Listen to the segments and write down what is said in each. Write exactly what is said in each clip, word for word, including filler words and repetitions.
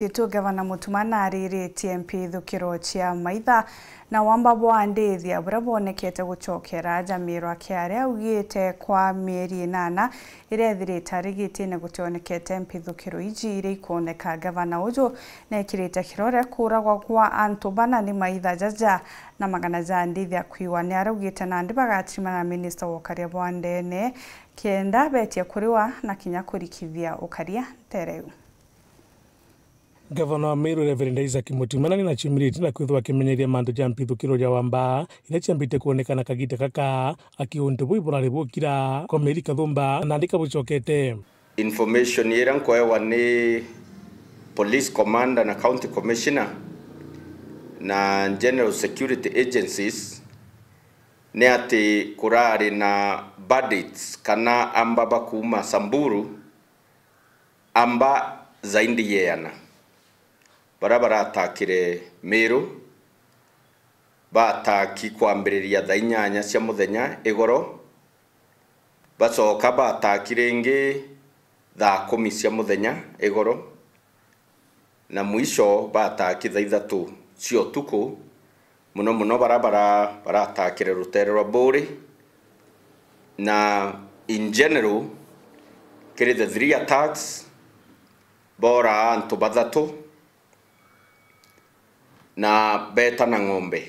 Itu Gavana Mutuma nariritie mpithukiro cia maitha na wamba bwa ndithia buria bwonekete gucokera aja Miru akiaria, augite kwa mieri inana iria ithirite arigitine gutionekete mpithukiro iji iria ikwoneka. Gavana uju nekirite kirore kuragwa kwa antu bana ni maitha jaja na magana ja ndithia kwiwa. Ni araugite nandi bagatirimana na minista wa ukaria bwa ndene kenda betie kuriwa na kinya kurikithia ukaria ntereu. Gavana wa Meru Reverend Isaac Mutima nani naciumirite na kwithirwa akimenyeria mantu ja mpithukiro ja wamba iria ciambite kwonekana kagita gaka, akiuga untu buu burari bukira kwa mieri kathumba na nandi kabucokete. Information iria nkwewa ni police commander na county commissioner na general security agencies ni ati kurari na bandits kana amba ba kuuma Samburu amba zaidi ya iana, baria baratakire Meru, bataki kwambiriria thaa inyanya cia muthenya igoro, bacoka bataki ringi thaa kumi cia muthenya igoro, na mwisho bataki thaa ithatu cia utuku, muno muno bara, bara, baratakire rutere rwa Buri, na in general, kiri the three attacks, bora antu bathatu na beta na ng'ombe.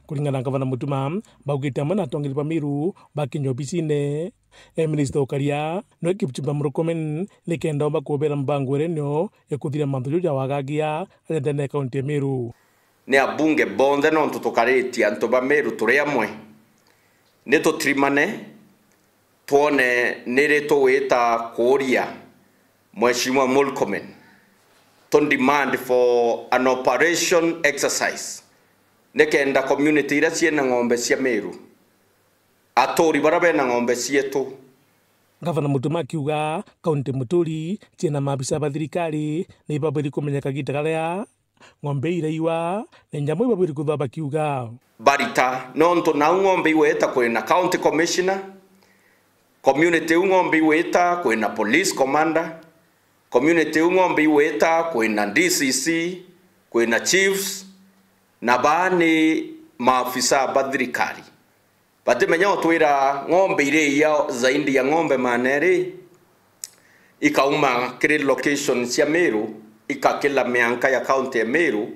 Kuringana na Gavana Mutuma, baugite amwe na atongeri ba Meru bakinya obisine, e minista ukaria, nwe Kipchumba Murkomen, nikenda omba kubera mbango iria nio ikuthira mantu jau ja wagagia aja ndene ya kaunti ya Meru. Ni abunge bonthe, nontu tukaritie antu ba Meru turi amwe, ni tutirimane, twone ni ri tugwita kuuria Mheshimiwa Murkomen, to demand for an operation exercise, nikenda community iria ciina ng'ombe cia Meru, aturi baria bena ng'ombe cietu. Gavana Mutuma akiuga kaunti muturi ciina maabisa ba thirikari ni babwiri kumenya kagita karia ng'ombe iraiwa, na nyamu ibabwiri kwithirwa bakiuga. Barita, nontu nau ng'ombe igwita kwina county commissioner, community iu ng'ombe igwita kwina police commander, community iu ng'ombe igwita kwina D C C, kwina chiefs, na baa ni maafisa ba thirikari. Batimenya utwira ng'ombe iria zaidi ya ng'ombe maana eri ikauma kiri location cia Meru, ikakila mianka ya county ya Meru,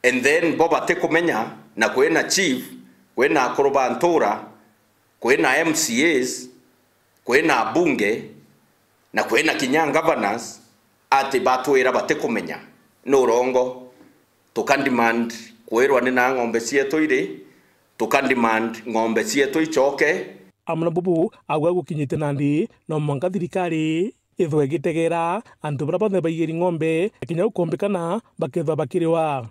and then bo batikumenya, na kwina chief, kwina akuru ba ntura, kwina M C As, kwina abunge, na kwina kinya governors, ati batwira batikumenya. Ni urongo. Tuka demand kwirwa ni naa ng'ombe cietu iri, tuka demand ng'ombe cietu icoke. Amwe na bubu, auga gukinyite nandi, no mwanka thirikari ithwe igitegera antu baria bonthe baigiri ng'ombe, kinya gukombikana bakethwa bakiriwa.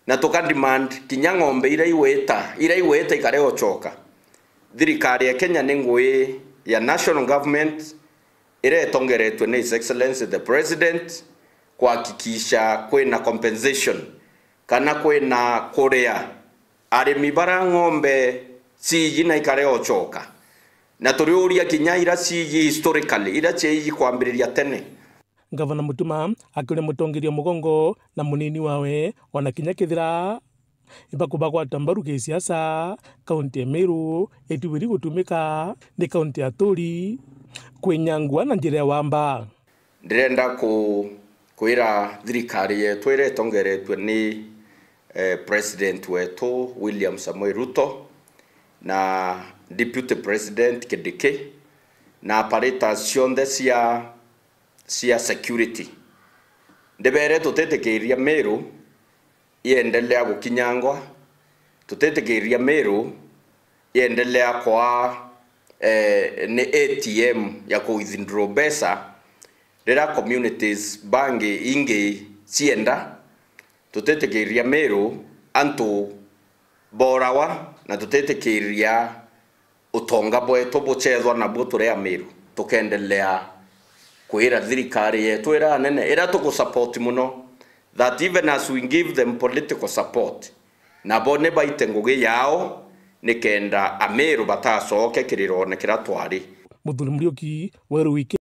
Na tuka demand kinya ng'ombe iria igwita, iria igwita ikare ocoka. Thirikari ya Kenya ni ngui ya national government, iria itongeretwe ni His Excellency the President, kuhakikisha kwina compensation kana kwina kuria arimi bara ng'ombe ciiji na ikare ocoka. Na turiuria kinya ira ciiji historically, ira ciiji kwambiriria tene. Gavana Mutuma akiuria mutongeria mugongo na munini wawe, ona kinya kethira ibakubagwata mbaru gisiasa, kaunti ya Meru itibwiri gutumika ni kaunti ya aturi kwinyangua na njira ya wamba. Ndirenda ku-, kwira thirikari yetu iria itongeretwe ni, eh, President wetu William Samoei Ruto na Deputy President Kindiki na apparatus cionthe cia cia security. Ndibere tutitikiria Meru iendelea gukinyangwa, tutitikiria Meru iendelea kwaa, eh, ni A T M ya ku withdraw mbeca riria communities bangi ingi cienda. Tutitikiria Meru antu borawa, na tutitikiria utonga bwetu bucethwa nabuo turi Amiru. Tukendelea kwira thirikari yetu ira anene, ira tugusupport muno, that even as we give them political support, nabo ni baite ngugi yao, nikenda Amiru batacoke kirirone kiria twari. Muthuri Muriuki, Weru Wiki.